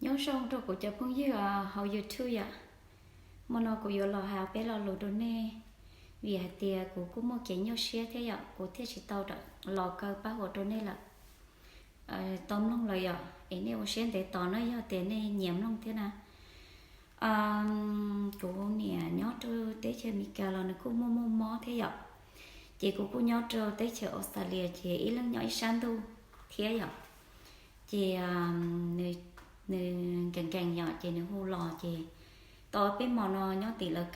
Nyob zoo rau kuv cov phooj ywg hauv YouTube yom. Hmo no kuv yuav los hais peb lo lus rau nej, vim hais tias kuv kuj muaj kev nyuaj siab thiab yom, kuv thiaj tsis tau los kaw pab hua rau nej lawm. Tau mloog lawm yom, es nej ua siab ntev tos na yog tias nej nyiam mloog thiab na. Kuv niam nyob rau teb chaws Amelikas los nws kuj muaj muaj mob thiab yom. Ces kuv kuj nyob rau teb chaws Australia ces ib leeg nyob ib sab ntuj thiab yom. Ces nws nkees nkees yom, ces nws hu los ces tau peb hmo no nyob tim lawv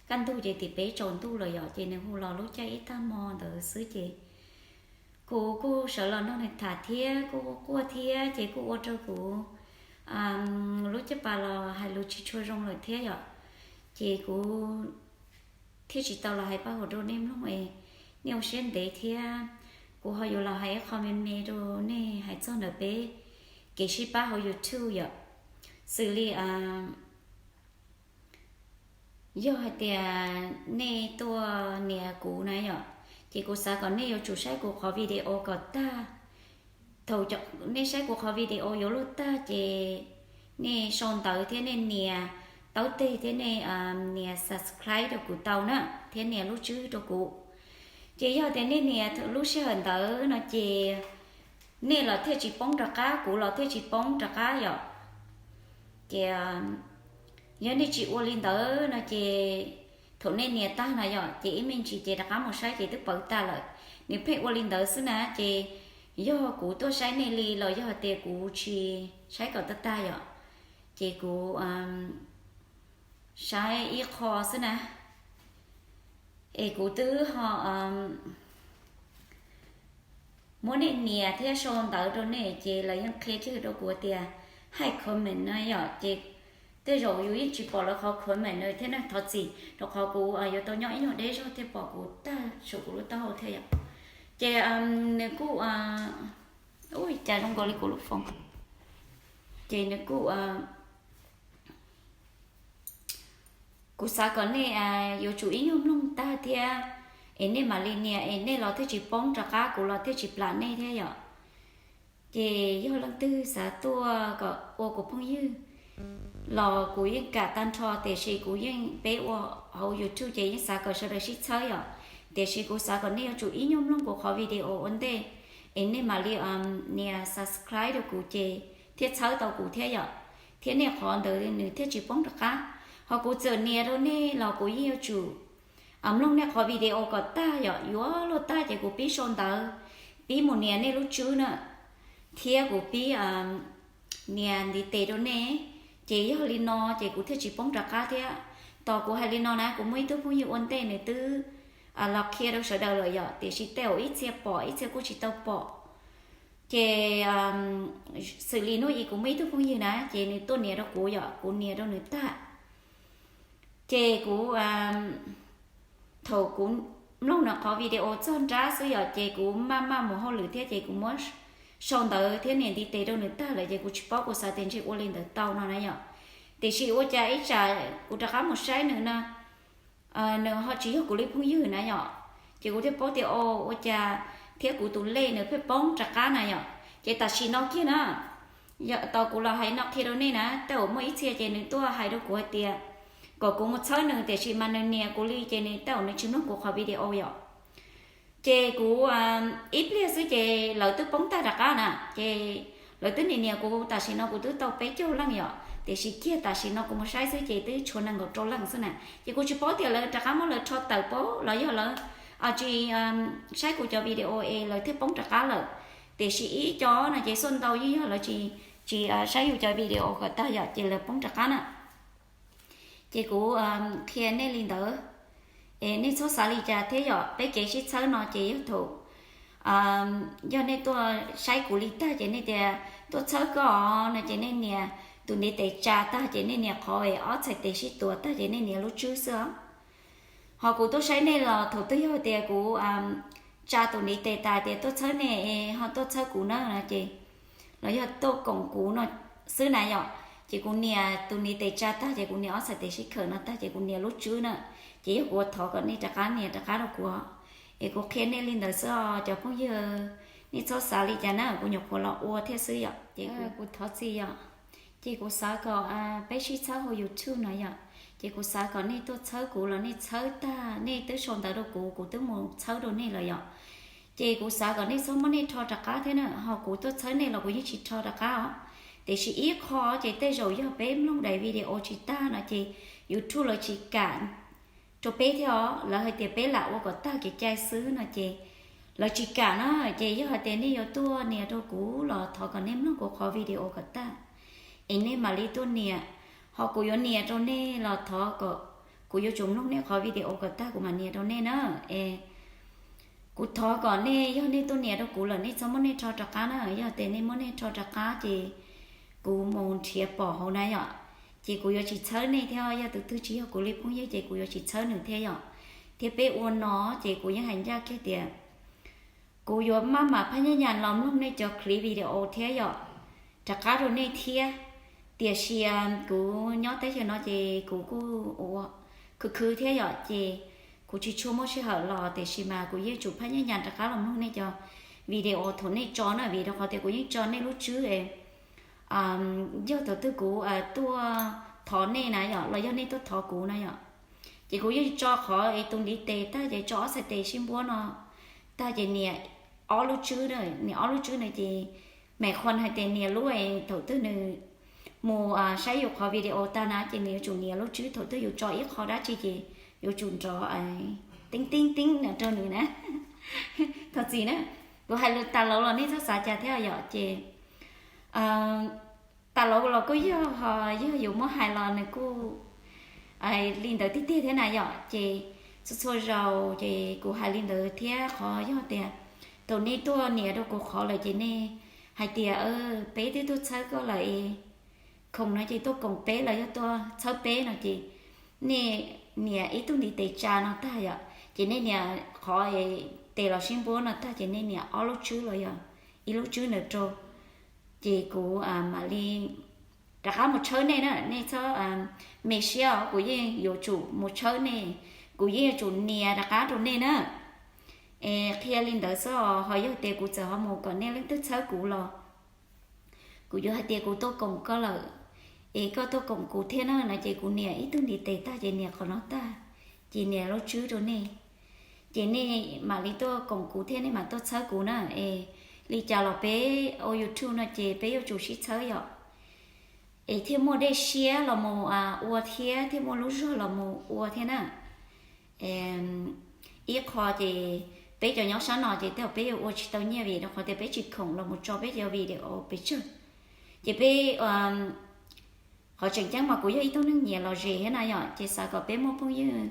kaj ntug ces tim peb tsaus ntuj lawm yom, ces nws hu los lub caij ib tag hmo ntawd xwb ces kuv kuj sawv los nrog nws tham thiab kuj quaj thiab ces kuj ua rau kuv lub caj pas los hais lus tsis tshua zoo lawm thiab yom. Ces kuv thiaj tsis tau los hais pab hua rau nej mloog es nej ua siab ntev thiab. Kuv ho yuav los hais ib qho me me rau nej hais txog ntawm peb kev sib pab hauv YouTube yom. Xws li yog hais tias nej tuaj nias kuv na yom, ces kuv xav kom nej yuav tsum saib kuv qhov video kom tag. Thaum nej saib kuv qhov video yuav luag tag ces nej sau ntawv thiab nej nias taub teg thiab nej nias subscribe rau kuv tau na, thiab nias lub tswb rau kuv. Ces yog tias nej nias lub sij hawm ntawd no ces nej los thiaj tsis poob rov qab, kuv los thiaj tsis poob rov qab yom. Ces yog nej tsis ua li ntawd no ces thaum nej nias tag no yom, ces ib me ntsis ces rov qab mus saib ces twb pauv tag lawm. Nws pheej ua li ntawd xwb na, ces yog kuv tuaj saib nej li los yog tias kuv tsis saib kom tag tag yom, ces kuv saib ib qho xwb na. Es kuv twb ho muab nej nias thiab sau ntawv rau nej ces lawv yeej qhia kiag rau kuv tias hais comment no yom, ces tej zaum yus yeej tsis pom lawv qhov comment no thiab na, thov txim rau qhov kuv yuav tau nyob ib nyuag deb zog thiaj pom kuv tag saum kuv lub taub hau thiab yom. Ces nws kuj, ua cas zoo nkaus li kuv lub foos, ces nws kuj, kuv xav kom nej yuav tsum ib nyuag mloog tag thiab, es nej mam li nias es nej los thiaj tsis poob rov qab, kuv los thiaj tsis plam nej thiab yom. Ces yog leej twg xav tuaj kom ua kuv phooj ywg los kuv yeej kam tag nrho, tiam sis kuv yeej, peb ua hauv YouTube ces yeej xav kom sawv daws sib txhawb yom. Tiam sis kuv xav kom nej yuav tsum ib nyuag mloog kuv qhov video ua ntej, es nej mam li nias subscribe rau kuv ces thiaj txhawb tau kuv thiab yom, thiab nej qhov ntawd nws thiaj tsis poob rov qab. Ho kuv txawm nias rau nej los kuv yeej yuav tsum mloog nej qhov video kom tag yom, yuav luag tag ces kuv pib sau ntawv, pib mus nias nej lub tswb na, thiab kuv pib nias ntiv tes rau nej. Ces yog li no ces kuv thiaj tsis poob rov qab thiab. Tos kuv hais li no na, kuv muaj ib tug phooj ywg ua ntej nws twb los qhia rau sawv daws lawm yom, tiam sis tej zaum ib txhia pom ib txhia kuj tsis tau pom. Ces xws li hnub i kuv muaj ib tug phooj ywg na, ces nws tuaj nias rau kuv yom, kuv nias rau nws tag. Ces kuv, thaum kuv mloog nws qhov video txog nrab xwb yom, ces kuv maj maj mus hauj lwm thiab ces kuv muab sau ntawv thiab nias ntiv tes rau nws tag lawm ces kuv tsis paub, kuv xav tias ntshe ua li ntawd tau no na yom. Tiam sis ua cas ib tsam kuv rov qab mus saib nws na, nws ho tsis yog kuv li phooj ywg na yom. Ces kuv thiaj paub tias o, ua cas thiab kuv tus lej nws pheej poob rov qab na yom. Ces tam sim no kiag na, tau kuv los hais no qhia rau nej na, tej zaum muaj ib txhia ces nws tuaj hais rau kuv hais tias kom kuv mus txhawb nws, tiam sis mas nws nias kuv li ces nws tej zaum nws tsis mloog kuv qhov video yom. Ces kuv ib pliag xwb ces lawv twb poob tag rov qab na, ces lawv twb nias nias kuv, tam sim no kuv twb tau peb caug leej yom, tiam sis kiag tam sim no kuv mus saib xwb ces twb tshuav nees nkaum rau leej xwb na. Ces kuv tsis paub tias lawv rov qab muab lawv rho tawm pob los yog lawv tsis saib kuv cov video es lawv thiaj poob rov qab lawm. Tiam sis ib co no ces xuaj ntau yeej yog lawv tsis, tsis saib yus cov video kom tag yom, ces lawv poob rov qab na. Ces kuv qhia nej li ntawd, es nej txhob xav li cas thiab yom. Peb kev sib txhawb no ces yog thaum, yog nej tuaj saib kuv li tag ces nej tias tuaj txhawb koj os no ces nej nias tus ntiv tes tsa tag ces nej nias qhov es ob txhais tes sib tuav tag ces nej nias lub tswb xwb os. Ho kuv tuaj saib nej los thaum twg yog tias kuv tsa tus ntiv tes tas tias tuaj txhawb nej, ho tuaj txhawb kuv na no ces, los yog tuaj koom kuv no xwb na yom, ces kuv nias tus ntiv tes tsa tag ces kuv nias ob txhais tes sib khawm no tag ces kuv nias lub tswb na, ces yog kuv ua thov kom nej rov qab nias rov qab rau kuv. Es kuv qhia nej li ntawd xwb os cov phooj ywg, nej txhob xav li cas na, kuv nyuam qhuav los ua thiab xwb yom, ces kuv thov txim yom. Ces kuv xav kom peb sib txhawb hauv YouTube no yom. Ces kuv xav kom nej tuaj txhawb kuv los nej txhawb tag, nej twb sau ntawv rau kuv, kuv twb mus txhawb rau nej lawm yom. Ces kuv xav kom nej txhob muab nej rho rov qab thiab na, ho kuv tuaj txhawb nej los kuv yeej tsis rho rov qab os. Tiam sis ib qho ces tej zaum yog peb mloog daim video tsis tag no ces YouTube lawv tsis kam rau peb thiab os, lawv hais tias peb lam ua kom tag kev cai xwb no ces lawv tsis kam na. Ces yog hais tias nej yuav tuaj nias rau kuv los thov kom nej mloog kuv qhov video kom tag, es nej mam li tuaj nias. Ho kuv yuav nias rau nej los thov kom kuv yuav tsum mloog nej qhov video kom tag kuv mam nias rau nej na. Es kuv thov kom nej, yog nej tuaj nias rau kuv lawm nej txhob muab nej rho rov qab na, yog tias nej muab nej rho rov qab ces kuv mus nrhiav pom hauv na yom, ces kuv yuav tsis txhawb nej thiab. Yog tus twg tsis yog kuv li phooj ywg ces kuv yuav tsis txhawb nws thiab yom. Thiab peb ua no ces kuv yeej hais ncaj kiag tias kuv yuav maj mam phaj nyaj nyas los mloog nej cov clip video thiab yom, rov qab rau nej thiab. Tiam sis kuv nyob teb chaws no ces kuv kuj ua khwv khwv thiab yom, ces kuv tsis tshua muaj sij hawm los, tiam sis mas kuv yeej tsum phaj nyaj nyas rov qab los mloog nej cov video thaum nej tso na, vim rau qhov tias kuv yeej tso nej lub tswb. Yog thaum twg kuv tuaj thov nej na yom, los yog nej tuaj thov kuv na yom, ces kuv yeej tso qhov es tus ntiv tes tag ces tso ob txhais tes sib npuab no tag ces nias ob lub tswb, nias ob lub tswb na ces mam qhuas hais tias nias lub es thaum twg nws mus saib yus qhov video tag na ces nws yuav tsum nias lub tswb, thaum twg yus tso ib qho dab tsi ces yuav tsum nrov teeb teeb teeb no rau nws na. Thov txim na, kuv hais lus tas laus los nej txhob xav cas thiab yom. Ces tas laus los kuj yog, ho yog yuav muab hais los nws kuj li ntawd tiag tiag thiab na yom. Ces txhua txhua zaus ces kuv hais li ntawd thiab, qhov yog tias thaum nej tuaj nias rau kuv qhov lawm ces nej hais tias peb twb tuaj txhawb koj lawm es khoom no ces tuaj koom peb los yog tuaj txhawb peb no ces nej nias ib tug ntiv tes tsa no tag yom, ces nej nias qhov tes los sib npuab no tag ces nej nias ob lub tswb los yog ib lub tswb ntawd rau, ces kuv mam li rov qab mus tshawb nej na. Nej txhob me siab os, kuv yeej yuav tsum mus tshawb nej, kuv yeej yuav tsum nias rov qab rau nej na. Es qhia li ntawd xwb os, ho yog tias kuv txawm ho mus kom nej leej twg txhawb kuv los kuv yuav hais tias kuv tuaj koom koj lawm, es koj tuaj koom kuv thiab na no ces kuv nias ib tug ntiv tes tag ces nias qhov no tag, ces nias lub tswb rau nej, ces nej mam li tuaj koom kuv thiab nej mam tuaj txhawb kuv na. Es li cas los peb ua YouTube no ces peb yuav tsum sib txhawb yom, es thiaj muaj dej siab los mus ua thiab thiaj muaj lub zog los mus ua thiab na. Ib qho ces peb cov nyob sab no ces tej zaum peb yuav ua tsis tau nyiaj vim rau qhov tias peb tsis khoom los mus tso peb cov video pes tsawg. Ces peb, qhov tseem ceeb mas kuv yog ib tug neeg nyiam lom zem thiab na yom, ces xav kom peb muaj phooj ywg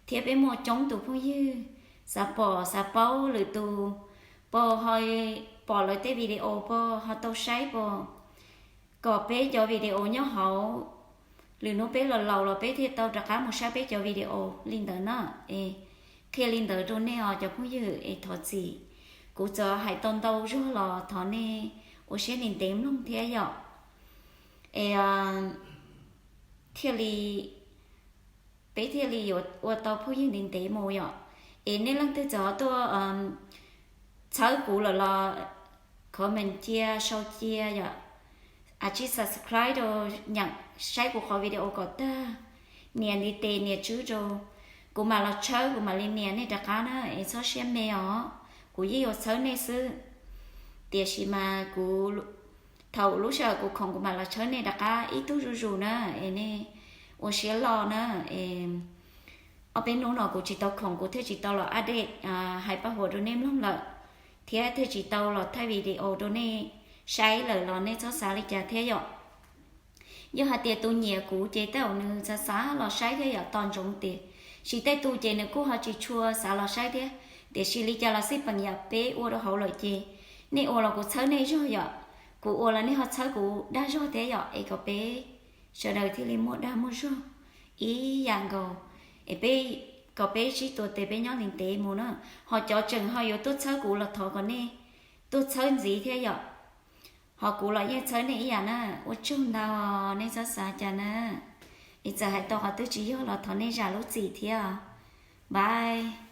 thiab peb muaj coob tus phooj ywg xav pom xav paub lwm tus, pom ho pom lawv tej video pom ho tau saib pom, kom peb cov video nyob hauv, lwm hnub peb los laus los peb thiaj tau rov qab mus saib peb cov video li ntawd na. Es qhia li ntawd rau nej os cov phooj ywg es thov txim, kuv txawm hais tau ntau zog los thov nej ua siab ntev ntev mloog thiab yom. Es thiaj li, peb thiaj li yuav ua tau phooj ywg ntev ntev mus yom. Es nej leej twg txawm ho tuaj txhawb kuv lawm los comment cia sau cia yom, a tsis subscribe rau, nyeem saib kuv qhov video kom tag, nias ntiv tes nias tswb rau. Kuv mam los tshawb kuv mam li nias nej rov qab na, es txhob siab me os, kuv yeej yuav txhawb nej xwb. Tiam sis mas kuv, thaum lub sij hawm kuv khoom kuv mam los tshawb nej rov qab ib tug zuj zus na, es nej ua siab loj na. Es ob peb hnub no kuv tsis tau khoom kuv thiaj tsis tau los update hais paj huam rau nej mloog lawm, thiab thiaj tsis tau los thaij video rau nej saib lawm los nej txhob xav li cas thiab yom. Yog hais tias tus nyiam kuv ces tej zaum nws xav xav los saib thiab yom, tos ntsoov tias, sis tej tus ces nws kuj ho tsis tshua xav los saib thiab. Tiam sis li cas los xij peem yam peb ua rau hauv lawm ces nej ua los kuv txhawb nej zog yom, kuv ua los nej ho txhawb kuv dag zog thiab yom, es kom peb sawv daws thiaj li muaj dag muaj zog ib yam nkaus, es peb, kom peb sib tuav tes peb nyob ntev ntev mus na. Ho cov tseem ho yuav tuaj txhawb kuv los thov kom nej tuaj txhawb ntxiv thiab yom. Ho kuv los yeej txhawb nej ib yam na. Ua tsaug ntau, nej txhob xav cas na. Es txawm hais tau qhov twg tsis yog los thov nej zam lub txim thiab. Bye.